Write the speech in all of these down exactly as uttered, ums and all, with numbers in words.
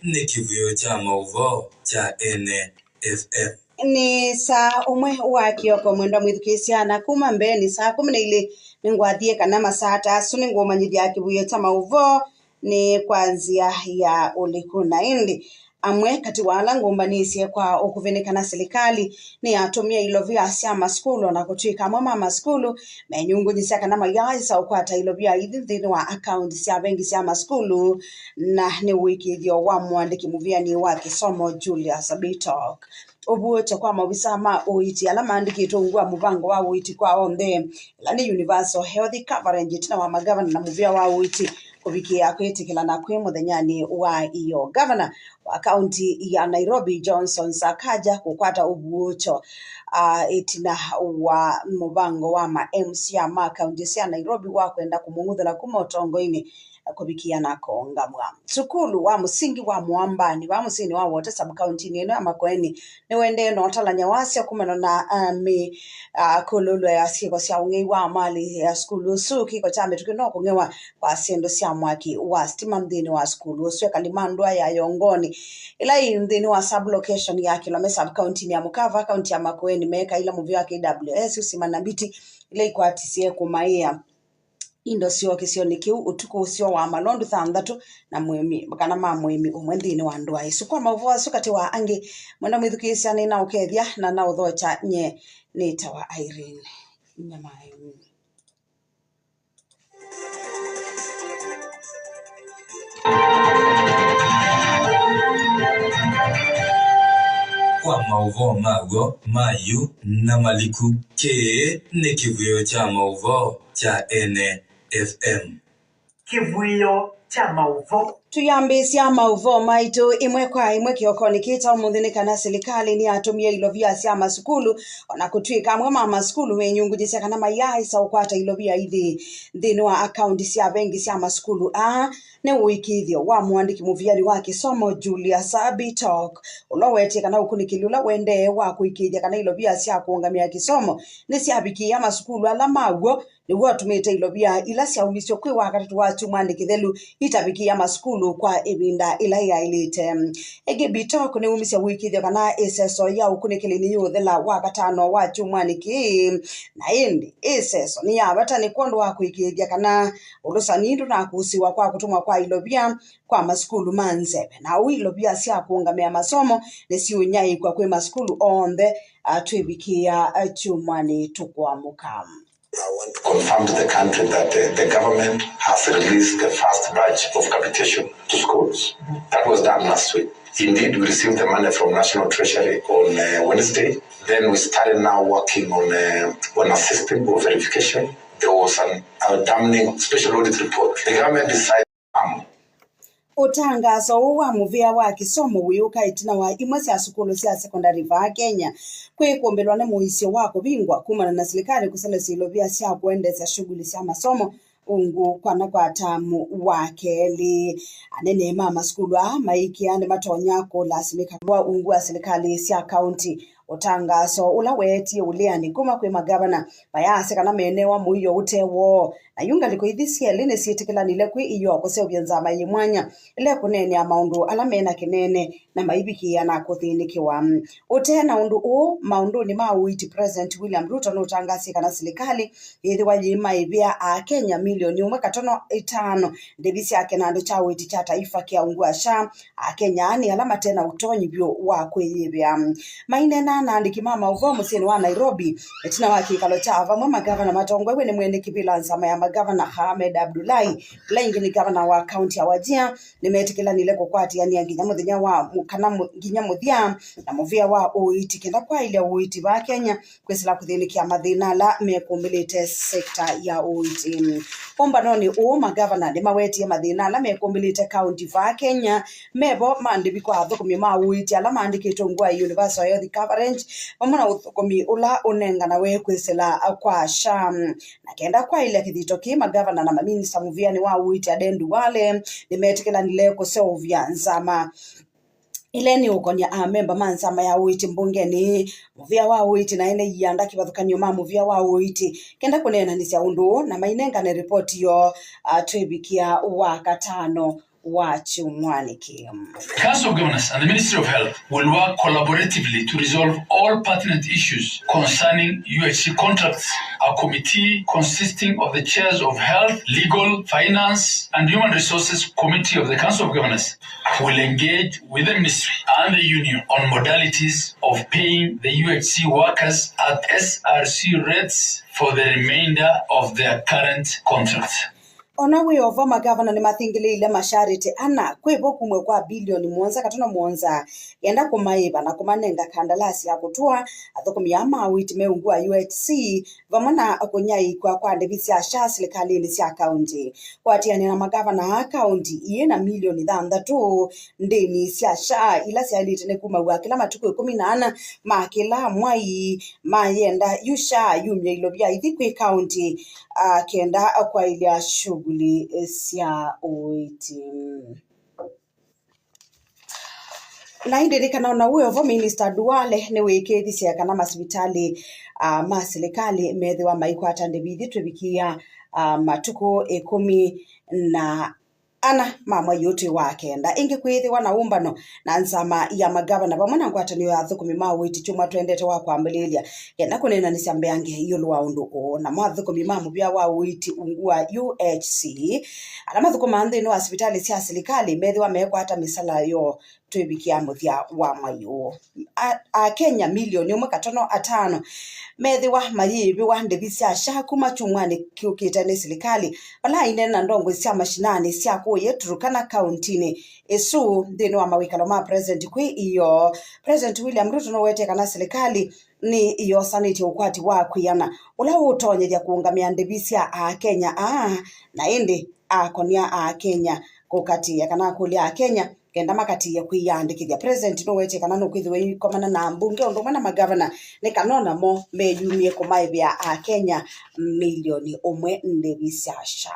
Nĩ kĩvũĩo kya maũvoo kya Ene F M. Nĩ saa ũmwe wa kĩoko, mwendwa mwĩthukĩĩsya, na kuma mbee nĩ saa kũmi na ilĩ nĩngwathie kana masaa ta asu nĩngũmanyĩthya kĩvũĩo kya maũvoo nĩ kwa nzĩa ya ũliku. Na ĩndĩ amwe katĩ wa ala ngũmbanĩsye kwa ũkuvĩ nĩ kana silikalĩ nĩyatũmie ilovia sya masukulu, o na kũtw'ĩka amwe ma masukulu menyungunyĩsya kana mayaaĩsa ũkwata ilovia ithi nthĩnĩ wa akaunti sya vengi sya masukulu, na nĩ ũĩkĩĩthyo wa mũandĩki mũvĩanĩ wa kĩsomo Julius Bitok. Ũvuũkyo kwa maovisa ma ũiiti ala maandĩkĩtwe ungu wa mũvango wa ũiiti kwa onthe, ĩla nĩ Universal Health Coverage, ĩtina wa magavana na mũvĩa wa ũiiti kũvikĩĩa kwĩtĩkĩlana kwĩ mũthenyanĩ wa ĩyoo. Gavana wa kaunti ya Nairobi, Johnson Sakaja, kũkwata ũvuũkyo, ah, ĩtina wa mũvango wa ma M C A ma kaunti sya Nairobi wa kwenda kũmũng'uthũla kuma ũtongoinĩ kũvikĩa na kũũngamw'a. Sukulu wa mũsingi wa Mũambani vaa mũsyĩnĩ wa Wote sub-kauntinĩ ĩno ya Makueni nĩũendee na ũtalany'a wasyo kumana na, ah, mĩ, ah, kũlũlwa ya syĩko sya ũng'ei wa mali ya sukulu ũsu. Kĩko kya mĩtũkĩ no kũng'ewa kwa syĩndũ sya mwaki wa sitima nthĩnĩ wa sukulu ũsu. Ekali ma ndũa ya Yongoni, ĩla ĩ nthĩnĩ wa sub-location ya Kilome sub-kauntinĩ ya Mũkava, kaunti ya Makueni, meekaĩla mũvĩa wa K W S ũsimana mbiti ila ikwatisye kũmaĩa indo syoo kĩsionĩ kĩu ũtukũ ũseo wa malondu thanthatũ na mũĩmi, kana ma mũĩmi ũmwe nthĩnĩ wa ndũa ĩsu. Kwa maũvoo asu katĩ wa angĩ, mwenda mwĩthukĩĩsya nĩnaũkethya na naũthokya. Nye nĩtawa Irene Nyamai. Kwa maũvoo ma w'o ma yu na maliku, kĩĩ nĩ kĩvũĩo kya maũvoo kya Ene F M. Kĩvũĩo kya maũvoo. Tũyambĩĩsya maũvoo maitũ ĩmwe kwa ĩmwe kĩokonĩ kĩĩ kya ũmũnthĩ nĩ kana silikalĩ nĩyatũmie ilovia sya masukulu, o na kũtw'ĩka amwe ma masukulu menyungunyĩsya kana mayaaĩsa ũkwata ilovia ithi nthĩnĩ wa akaunti sya vengi sya masukulu aa. Nĩ ũĩkĩĩthyo wa mũandĩki mũviani wa kĩsomo Julius Bitok, ũla ũwetie kana ũkunĩkĩli ũla ũendee wa kũĩkĩĩthya kana ilovia sya kũũngamĩa kĩsomo nĩsyavikĩĩa masukulu ala ma w'o nĩw'o ũtumĩte ilovia ila syaumisye kwĩ Wakatatũ wa kyumwanĩ kĩthelu itavikĩĩa masukulu kwa ĩvinda ĩla yaĩlĩte. Ĩngĩ, Bitok nĩwumisye ũĩkĩĩthyo kana ĩseso ya ũkunĩkĩli nĩyũũthela Wakatano wa kyumwanĩ kĩĩ, na ĩndĩ ĩseso nĩ ya vata nĩ kwondũ wa kũĩkĩĩthya kana ũlũsani ndũnakũsĩĩwa kwa kũtũmwa kwa ilovia kwa masukulu ma nzeve, na ũu ilovia sya kũũngamĩa masomo nĩsiũnyaĩĩkw'a kwĩ masukulu onthe, ah, twĩvikĩĩa, ah, kyumwanĩ tũkũamũka. I want to confirm to the country that, uh, the government has released the first batch of capitation to schools. That was done last week. Indeed, we received the money from National Treasury on, uh, Wednesday. Then we started now working on, uh, on a system of verification. There was an, a damning special audit report. The government decided, um, Ũtangaso ũũ wa mũvĩa wa kĩsomo wĩũka ĩtina wa imwe sya sukulu sya sekondalĩ vaa Kenya kwĩkũmbĩlwa nĩ mũisyo wa kũvingwa kumana na silikalĩ kũselesya ilovia sya kũendeesya shughuli sya masomo ungu kwana kwa tamu wa kelĩ. Anene ma masukulu aa maikĩa nĩmatonya kũlasimĩka wa ungu wa silikalĩ sya kaunti. Ũtangaso ũla weetie ũleani kuma kwĩ magavana mayaasya kana menewa mũio ũte woo, na yu ngalĩko ithi syelĩ nĩsyĩtĩkĩlanile kwĩ iyoo kũseũvya nzama yĩ mwanya ĩla ĩkũneenea maũndũ ala me na kĩnene na maivikĩĩa na kũthĩnĩkĩwa. Ũtee na ũndũ ũũ, maũndũnĩ ma ũiiti, President William Ruto nũtangasie kana silikalĩ yĩthĩwa yĩmaĩvĩa Akenya milioni ũmwe katono ĩtano ndĩvi syake na andũ kya ũiiti kya taifa kya ungu wa SHA. Akenya nĩ ala mate na ũtonyi vyũ wa kwĩyĩvĩa. Maineena na andĩki ma maũvoo mũsyĩnĩ wa Nairobi ĩtina wa kĩkalo kya vamwe, magavana matongoew'e nĩ mwene kĩvĩla nzama ya magavana Ahmed Abdullahi, ĩla ĩngĩ nĩ gavana wa kaunti ya Wajir, nĩmetĩkĩlanile kũkwatĩanĩa nginya mũthenya wa mũ-, kana mũ-, nginya mũthya na mũvĩa wa ũiiti kenda kwaĩlya ũiiti vaa Kenya kwĩsĩla kũthĩnĩkĩa mathĩna ala mekũmbĩlĩte sekta ya ũiiti. Ũmbanonĩ ũũ, magavana nĩmawetie mathĩna ala mekũmbĩlĩte kaunti vaa Kenya. Mevo mandĩvi kwa athũkũmi ma ũiiti ala maandĩkĩtwe ungu wa Universal Health Coverage, vamwe na ũthũkũmi ũla ũnenganawe kwĩsĩla kwa SHA. Na kenda kwaĩlya kĩthito kĩĩ, magavana na maminista mũvĩanĩ wa ũiiti Aden Duale nĩmetĩkĩlanile kũseũvya nzama ĩla nĩ ũkonya amemba ma nzama ya ũiiti mbungenĩ, mũvĩa wa ũiiti na ene ianda kĩvathũkany'o ma mũvĩa wa ũiiti, kenda kũneenanĩsya ũndũ ũũ na mainengane ripoti yoo, ah, twĩvikĩa Wakatano wa kyumwanĩ kĩĩ. Council of Governors and the Ministry of Health will work collaboratively to resolve all pertinent issues concerning U H C contracts. A committee consisting of the chairs of Health, Legal, Finance, and Human Resources Committee of the Council of Governors will engage with the ministry and the union on modalities of paying the U H C workers at S R C rates for the remainder of their current contracts. Ona wĩ o vo, magavana nĩmathingĩlĩĩile mashariti ana kwĩ vo kumw'e kwa bilioni mũonza katono mũonza, yenda kũmaĩva na kũmanenga kandalasi ya kũtũa athũkũmi aa ma ũiiti me ungu wa U H C, vamwe na kũnyaĩĩkw'a kwa ndĩvi sya SHA silikalĩnĩ sya kaunti. Kũatĩanĩa na magavana aa, kaunti ii na milioni thanthatũ ndĩni sya SHA ila syaĩlĩte nĩ kumaw'a kĩla matukũ ĩkũmi na ana ma kĩla mwai, mayenda yu SHA yumye ilovia ithi kwĩ kaunti, ah, kenda kwaĩlya shughuli sya ũiiti. Na ĩndĩ nĩ kana ona wĩ o vo, Minista Duale nĩwĩkĩĩthisye kana masivitalĩ, ah, ma silikalĩ methĩwa maikwata ndĩvi ithi twĩvikĩa, ah, matukũ ĩkũmi na ana ma mwai ũyũ twĩ wa kenda. Ĩngĩ kwĩthĩwa na ũmbano na nzama ya magavana vamwe na ngwatanĩo ya athũkũmi ma ũiiti kyumwa twendete wa kwambĩlĩĩlya, kenda kũneenanĩsya mbeange ĩũlũ wa ũndũ ũũ. Namo athũkũmi ma mũvĩa wa ũiiti ungu wa U H C ala mathũkũmaa nthĩnĩ wa sivitalĩ sya silikalĩ methĩwa mekwata mĩsala yoo twĩvikĩa mũthya wa mwai ũũ. A-, Akenya milioni ũmwe katono atano methĩwa mayĩĩvĩwa ndĩvi sya SHA kuma kyumwanĩ kyũkĩte nĩ silikalĩ, vala aineena na ndongoi sya mashinani sya kũũyĩ Turkana kauntinĩ ĩsu nthĩnĩ wa mawĩkalo ma President kwĩ ĩoo. President William Ruto nũwetie kana silikalĩ nĩ yosanĩtye ũkwati wa kwĩana ũla ũũtonyethya kũũngamĩa ndĩvi sya Akenya aa, na ĩndĩ akonia Akenya kũkatĩĩa kana akũlya Akenya kenda makatĩĩe kwĩyandĩkĩthya. President nũwetie kana nũkwĩthĩwa aikomana na ambunge ũndũ ũmwe na magavana nĩ kana o namo meyumye kũmaĩvĩa Akenya milioni ũmwe ndĩvi sya SHA.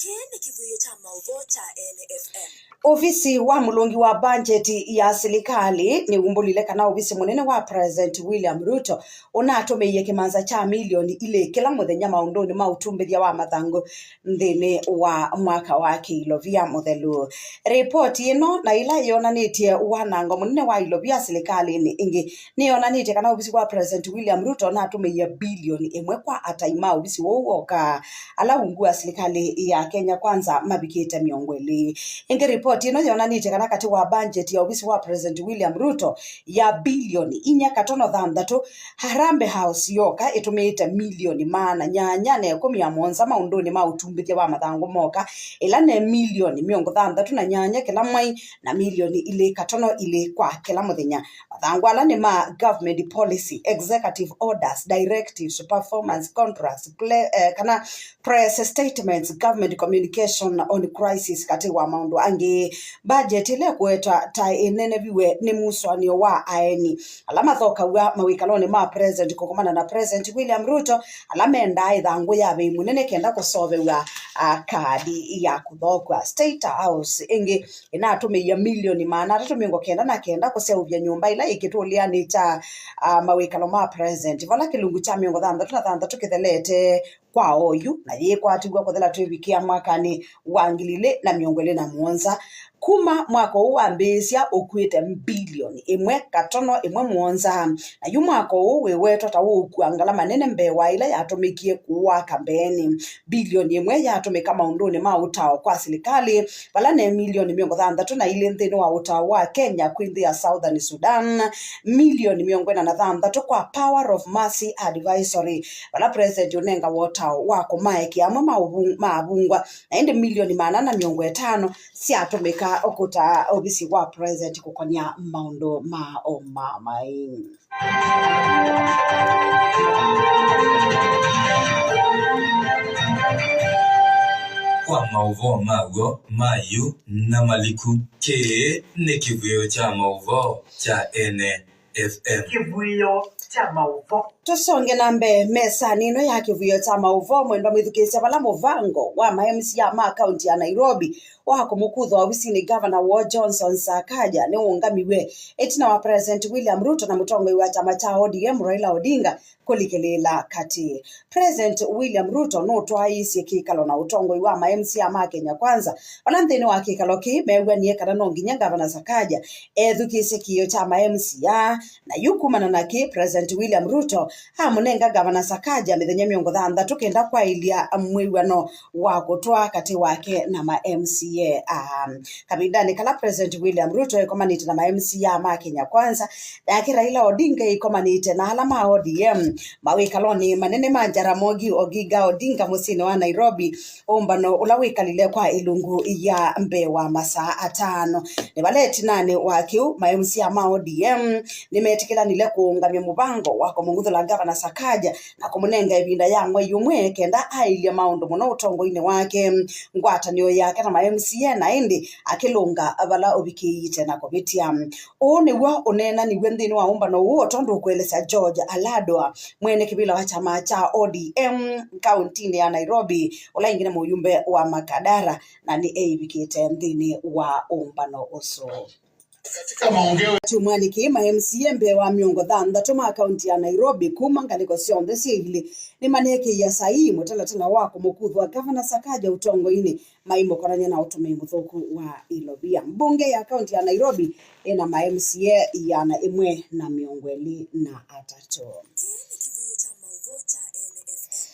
Kĩĩ nĩ kĩvũĩo kya maũvoo kya Ene F M. Ovisi wa mũlũngi wa mbanjeti ya silikalĩ nĩwumbũlile kana ovisi mũnene wa President William Ruto ũnatũmĩie kĩmanza kya milioni ilĩ kĩla mũthenya maũndũnĩ ma ũtumbĩthya wa mathangũ nthĩnĩ wa mwaka wa kĩilovia mũthelu. Ripoti ĩno na ĩla yonanĩtye wanango mũnene wa ilovia silikalĩnĩ ĩngĩ nĩyonanĩtye kana ovisi wa President William Ruto natũmĩie bilioni ĩmwe kwa atai ma ovisi ũũ woka, ala ungu wa silikalĩ ya Kenya Kwanza mavikĩte mĩongo ĩlĩ. Ĩngĩ, ripoti ĩno yonanĩtye kana katĩ wa mbanjeti ya ovisi wa President William Ruto ya bilioni inya katono thanthatũ, Harambee House yoka ĩtũmĩĩte milioni maana nyanya na ĩkũmi na mũonza maũndũnĩ ma ũtumbĩthya wa mathangũ moka, ĩla ne milioni mĩongo thanthatũ na nyanya kĩla mwai, na milioni ilĩ katono ilĩ kwa kĩla mũthenya. Mathangũ ala nĩ ma government policy, executive orders, directives, performance contracts, ple-, eh, kana press statements, government communication on crisis, katĩ wa maũndũ angĩ. Budget ĩla ĩkũetwa ta ĩneneviwe nĩ mũsũanĩo wa aeni ala mathokaw'a mawĩkalonĩ ma president kũkomana na President William Ruto, ala mendaa ĩthangũ ya vei mũnene kenda kũsovew'a, ah, kadi ya kũthokw'a. State House ĩngĩ ĩnatũmĩie milioni maana atatũ mĩongo kenda na kenda kũseũvya nyũmba ĩla yĩ kĩtũlĩanĩ kya, ah, mawĩkalo ma president, vala kĩlungu kya mĩongo thanthatũ na thanthatũ kĩthelete kwa oyu, na yĩkwatĩw'a kũthela twĩvikĩa mwakanĩ wa ngili ilĩ na mĩongo ĩlĩ na mũonza. Kuma mwaka ũũ wambĩĩsya, ũkuĩte mbilioni ĩmwe katono ĩmwe mũonza, na yu mwaka ũũ wĩwetwa ta ũũkua ngalama nene mbee wa ĩla yatũmĩkie kũaa kambeenĩ. Mbilioni ĩmwe yatũmĩka maũndũnĩ ma ũtao kwa silikalĩ, vala ne milioni mĩongo thanthatũ na ilĩ nthĩnĩ wa ũtao wa Kenya kwĩ nthĩ ya Southern Sudan, milioni mĩongo ĩna na thanthatũ kwa Power of Mercy Advisory, vala president ũnengawa ũtao wa kũmaekea amwe ma ũvung-, ma avungwa, na ĩndĩ milioni maana na mĩongo ĩtano syatũmĩka ũkũta ovisi wa president kũkonya maũndũ ma ũma mai. Kwa maũvoo ma w'o ma yu na maliku, kĩĩ nĩ kĩvũĩo kya maũvoo kya Ene F M. Kĩvũĩo kya maũvoo. Tũsonge na mbee mesanĩ ĩno ya kĩvũĩo kya maũvoo, mwendwa mwĩthukĩĩsya, vala mũvango wa ma M C A ma kaunti ya Nairobi wa kũmũkuthwa ovisinĩ ngavana woo Johnson Sakaja nĩũũngamiw'e ĩtina wa President William Ruto na mũtongoi wa kyama kya O D M Raila Odinga kũlikĩlĩĩla katĩ. President William Ruto nũtwaĩĩsye kĩkalo na ũtongoi wa ma M C A ma Kenya Kwanza, vala nthĩnĩ wa kĩkalo kĩĩ meew'anie kana no nginya Ngavana Sakaja ethukĩĩsye kĩĩo kya ma M C A. Na yu kumana na kĩĩ, President William Ruto amũnenga Ngavana Sakaja mĩthenya mĩongo thanthatũ kenda kwaĩlya mwĩw'ano wa kũtwaa katĩ wake na ma M C A. Aa, kavindanĩ kala President William Ruto ekomanĩte na ma M C A ma Kenya Kwanza, yake Raila Odinga ĩkomanĩte na ala ma O D M mawĩkalonĩ manene ma Jaramogi Oginga Odinga mũsyĩnĩ wa Nairobi, ũmbano ũla wĩkalile kwa ĩlungu ya mbee wa masaa atano. Nĩ vala ĩtinanĩ wa kĩu, ma M C A ma O D M nĩmetĩkĩlanile kũũngamya mũvango wa kũmũng'uthũla Ngavana Sakaja na kũmũnenga ĩvinda ya mwei ũmwe kenda aĩlye maũndũ mũno ũtongoinĩ wake, ngwatanĩo yake na ma M C A, na ĩndĩ akĩlũnga vala ũvikĩĩte na kũvĩtya. Ũũ nĩw'o ũneenaniw'e nthĩnĩ wa ũmbano ũũ, o tondũ ũkũelesya George Aladwa, mwene kĩvĩla wa kyama kya O D M kauntinĩ ya Nairobi, ũla ĩngĩ nĩ mũyumbe wa Makadara, na nĩ eĩvikĩte nthĩnĩ wa ũmbano ũsu. Katika maongeo Kyumwanĩ kĩĩ, ma M C A mbee wa mĩongo thanthatũ ma kaunti ya Nairobi kuma ngalĩko syonthe syĩ ilĩ nĩmaneekĩie saii mũtalatala wa kũmũkuthwa Ngavana Sakaja ũtongoinĩ maimũkonany'a na ũtũmĩi mũthũku wa ilovia. Mbunge ya kaunti ya Nairobi ĩna ma M C A iana ĩmwe na mĩongo ĩlĩ na atatũ. Kĩĩ nĩ kĩvuio kya maũvoo kya N F M.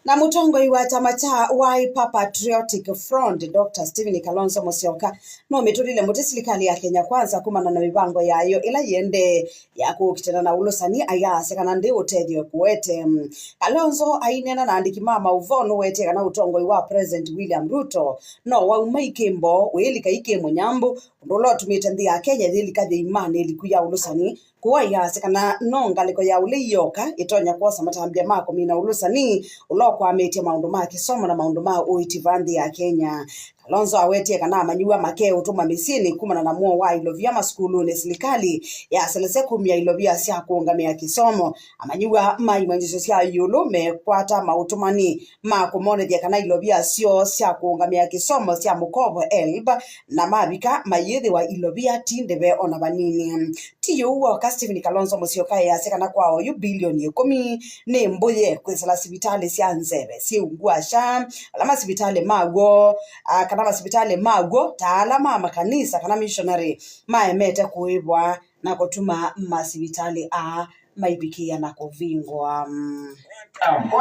Na mũtongoi wa kyama kya Wiper Patriotic Front, Doctor Stephen Kalonzo Musyoka, nũmĩtũlile mũtĩ silikalĩ ya Kenya Kwanza kumana na mĩvango yayo ĩla yĩendee ya kũkitana na ũlũsani, ayasya kana ndĩ ũtethyo ĩkũete. Kalonzo aineena na andĩki ma maũvoo nũwetie kana ũtongoi wa President William Ruto no wauma ikĩmbo wĩlika ikĩ mũnyambũ, ũndũ ũla ũtumĩte nthĩ ya Kenya yĩlika yĩimanĩ ĩliku ya ũlũsani. Kũu ayasya kana no ngalĩko ya ũlei yoka ĩtonya kwosa matambya ma kũmina ũlũsani ũla ũkwamĩtye maũndũ ma kĩsomo na maũndũ ma ũiiti va nthĩ ya Kenya. Kalonzo awetie kana amanyĩw'a makeũtũmwa mĩsyĩnĩ kumana na mũo wa ilovia masukulunĩ. Silikalĩ yaselesya kumya ilovia sya kũũngamĩa kĩsomo. Amanyĩw'a ma imanyĩsyo sya ĩũlũ mekwata maũtũmani ma kũmonethya kana ilovia syoo sya kũũngamĩa kĩsomo sya mũkovo, helb, na mavika mayĩthĩwa ilovia ti ndeve ona vanini. Ti ũu w'oka, Stephen Kalonzo Musyoka easya kana kwa oyu bilioni ĩkũmi nĩ mbũye kwĩsĩla sivitalĩ sya nzeve syĩ ungu wa SHA, ala masivitalĩ maw'o, ah, kana masivitalĩ maw'o ta ala ma makanisa kana missionary maemete kũĩvwa na kũtuma masivitalĩ aa maivikĩĩa na kũvingwa. One term.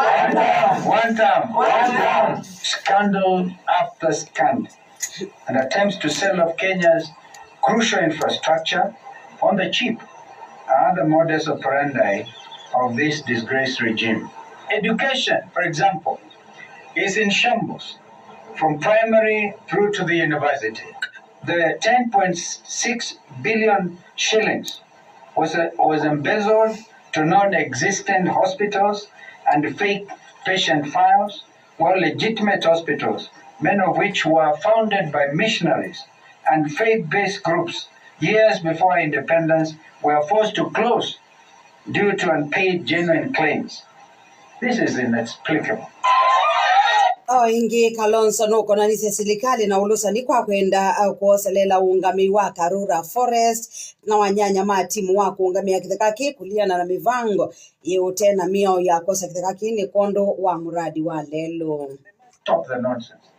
One term. One term. Scandal after scandal. And attempts to sell off Kenya's crucial infrastructure on the cheap are the modus operandi of this disgraced regime. Education, for example, is in shambles from primary through to the university. The ten point six billion shillings was, was embezzled to non-existent hospitals and fake patient files, while legitimate hospitals, many of which were founded by missionaries and faith-based groups years before independence, were forced to close due to unpaid genuine claims. This is inexplicable. O ĩngĩ, Kalonzo nũkonanisye silikalĩ na ũlũsani kwa kwenda, uh, kwoselela ũũngamĩi wa Karura Forest na wanyanya ma timu wa kũũngamĩa kĩtheka kĩĩ kũliana na mĩvango yĩ ũte na mĩao ya kwosa kĩtheka kĩĩ nĩ kwondũ wa mũradi wa lelũ. Stop the nonsense.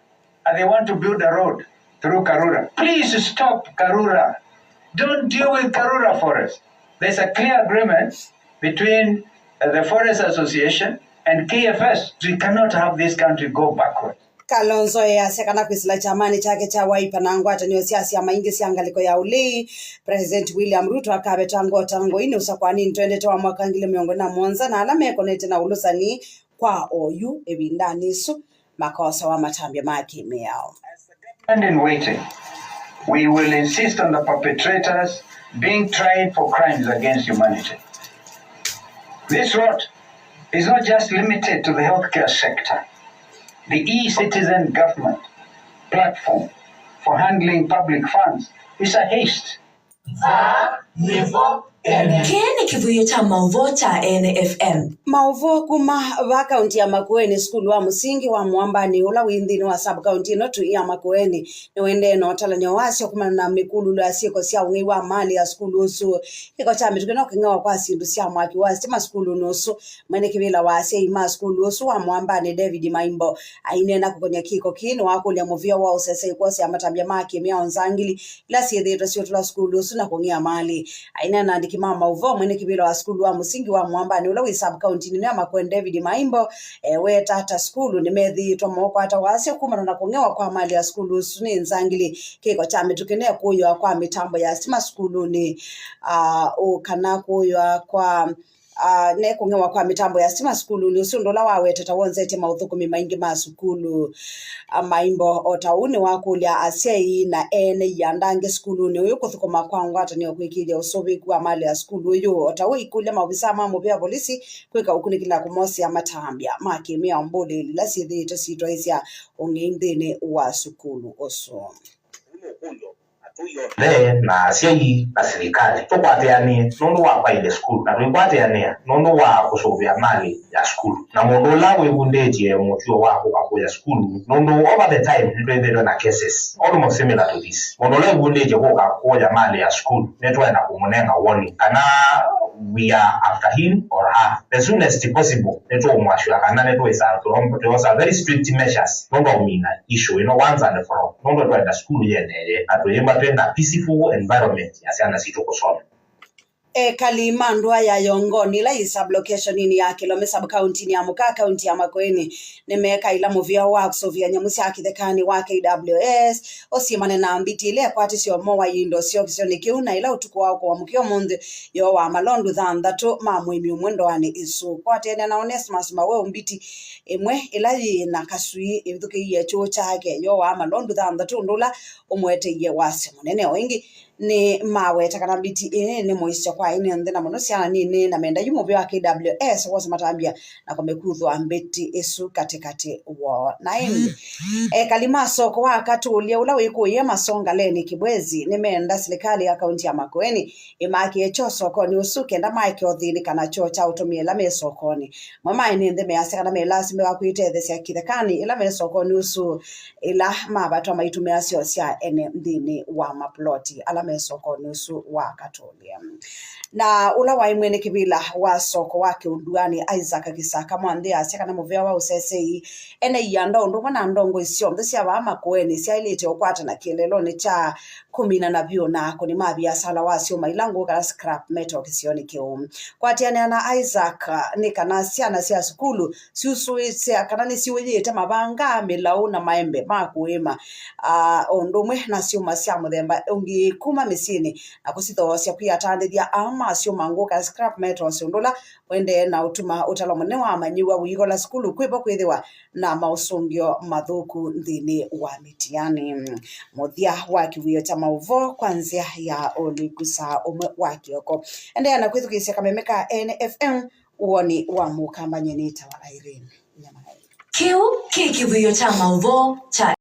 And they want to build a road through Karura. Please stop Karura. Don't deal with Karura Forest. There's a clear agreement between, uh, the Forest Association and K F S. We cannot have this country go backward. Kalonzo easya kana kwĩsĩla kyamanĩ kyake kya Wiper na ngwatanĩo sya syama ingĩ sya ngalĩko ya ũlei, President William Ruto akaveta ngoo ta ngoi nĩ ũsakwanĩnĩ twendete wa mwaka ngili mĩongo ĩlĩ na mũonza, na ala mekonete na ũlũsani kwa oyu ĩvindanĩ ĩsu makosawa matambya ma kĩmĩao. Stand in waiting. We will insist on the perpetrators being tried for crimes against humanity. This rot is not just limited to the healthcare sector. The e-citizen government platform for handling public funds is a haste. Kĩĩ nĩ kĩvũĩo kya maũvoo kya Ene F M. Maũvoo kuma va kaunti ya Makueni, sukulu wa mũsingi wa Mwambani ũla wĩ nthĩnĩ wa sub-kaunti ĩno tu ya Makueni nĩũendee na ũtalany'o wasyo kumana na mĩkulũlo ya syĩko sya ũng'ei wa malĩ ya sukulu ũsu. Kĩko kya mĩtũkĩ no kĩng'ewa kwa syĩndũ sya mwaki wa sitima sukulunĩ ũsu. Mwene kĩvĩla wa asyai ma sukulu ũsu wa Mwambani, David Maimbo, aineena kũkony'a kĩko kĩĩ nĩwakũlya mũvĩa wa ũsesei kwosea matambya ma kĩmĩao nzangili ila syĩthĩĩtwe syũtũla sukulu ũsu na kũng'ea malĩ. Aineena na andĩki ma maũvoo, mwene kĩvĩla wa sukulu wa mũsingi wa Mwambani ũla wĩ sub-kauntinĩ ya Makueni, David Maimbo, eweeta ta sukulu nĩmethĩĩtwe maukwata wasyo kumana na kũng'ewa kwa malĩ ya sukulu ũsu nĩ nzangili. Kĩko kya mĩtũkĩ ne kũywa kwa mĩtambo ya sitima sukulunĩ, ah, ũ kana kũywa kwa ah, ne kũng'ewa kwa mĩtambo ya sitima sukulunĩ ũsu, ũndũ ũla wawetete wonzetye maũthũkũmi maingĩ ma sukulu. Ah, Maimbo o ta ũu nĩwakũlya asyai na ene ianda angĩ sukulunĩ ũyũ kũthũkũma kwa ngwatanĩo kwĩkĩĩthya ũsũvĩĩku wa malĩ ya sukulu ũyũ, o ta ũu ikũlya maovisaa ma mũvĩa polisi kwĩka ũkunĩkĩli na kũmosea matambya ma kĩmĩao mbũlĩĩli ila syĩthĩĩtwe syĩtwaĩsya ũng'ei nthĩnĩ wa sukulu ũsu. Ve na asyai na silikalĩ tũkwatĩanĩe nũndũ wa kwaĩlya sukulu, na tũikwatĩanĩa nũndũ wa kũsũvĩa malĩ ya sukulu. Na mũndũ ũla wĩvundĩtye mũtuo wa kũka kũya sukulu, nũndũ over the time nĩtwĩthĩtwe na cases almost similar to this. Mũndũ ũla wĩvundĩtye kũka kũya malĩ ya sukulu, nĩtwenda kũmũnenga warning kana we are after him or her the soonest possible. Nĩtũũmwasya kana nĩtwĩsa tũosa very strict measures nũndũ wa kũmina issue ĩno once and for all, nũndũ twenda sukulu yĩendeeye na tũyĩmba twĩ na peaceful environment ya syana sitũ kũsoma. Ekali ma ndũa ya Yongoni, ĩla yĩ sub-location-inĩ ya Kĩlome sub-county-inĩ ya Mũkaa, kaunti ya Makueni, nĩmekaĩla mũvĩa wa kũsũvĩa nyamũ sya kĩthekanĩ wa K W S ũsimane na mbiti ĩla ĩkwatĩsye ũmo wa indo syovisyonĩ kĩu, na ĩla ũtukũ wa ũkũa mũkĩa ũmũnthĩ yooaa malondu thanthatũ ma mũĩmi ũmwe ndoanĩ ĩsu. Kwatene na Onesmus Maweu, mbiti ĩmwe ĩla yĩ na kasui ĩvithũkĩie kyũũ kyake yooaa malondu thanthatũ, ũndũ ũla ũmũeteie wasyo mũnene. O ĩngĩ, nĩ maweta kana mbiti ĩĩ nĩ mũisyo kwa aini onthe, na mũno syana nini, na menda yu mũvĩa wa K W S wose matambya na kũmĩkuthwa mbiti ĩsu katĩkatĩ woo. Na ĩndĩ ekali ma soko wa Katũlya ũla wĩkũĩe Masongaleni Kibwezi nĩmenda silikalĩ ya kaunti ya Makueni ĩmakĩe kyoo sokonĩ ũsu kenda maeke ũthĩnĩka na kyoo kya ũtũmĩa ĩla me sokonĩ. Mo maĩ nĩ nthĩ measya kana melasimĩwa kwĩtetheesya kĩthekanĩ ĩla me sokonĩ ũsu, ĩla mavatwa maitũmĩa syoo sya ene nthĩnĩ wa mapuloti ala me sokonĩ ũsu wa Katũlya. Na ũla waĩ mwene kĩvĩla wa soko wa Kĩunduani, Isaac Kĩsaka Mwanthĩ, asya kana mũvĩa wa ũsesei, ene ianda ũndũ ũmwe na ndongoi syonthe sya vaa Makueni syaĩlĩte ũkwatana kĩeleelonĩ kya kũminana vyũ na akũni ma viasala wa syũma ila ngũũ kana scrap metal kĩsionĩ kĩu. Kwatĩanĩa na Isaac, nĩ kana syana sya sukulu syusũĩsya kana nĩsiũyĩte mavanga, mĩlaũ na maembe ma kũĩma, ah, o ũndũ ũmwe na syũma sya mũthemba ũngĩ kuma mĩsyĩnĩ na kũsithoosya kwĩatandĩthya aa ma syũma ngũũ kana scrap metals, ũndũ ũla ũendee na ũtuma ũtalo mũnene wa amanyĩw'a ũikola sukulu kwĩvo kwĩthĩwa na maũsũngĩo mathũku nthĩnĩ wa mĩtiani. Mũthya wa kĩwĩo kya maũvoo kwa nzĩa ya ũliku saa ũmwe wa kĩoko. Endeea na kwĩthukĩĩsya kameme ka N F M, woni wa mũkamba. Nyie nĩtawa Irene Nyamai. Kĩu kĩ kĩwĩo kya maũvoo kya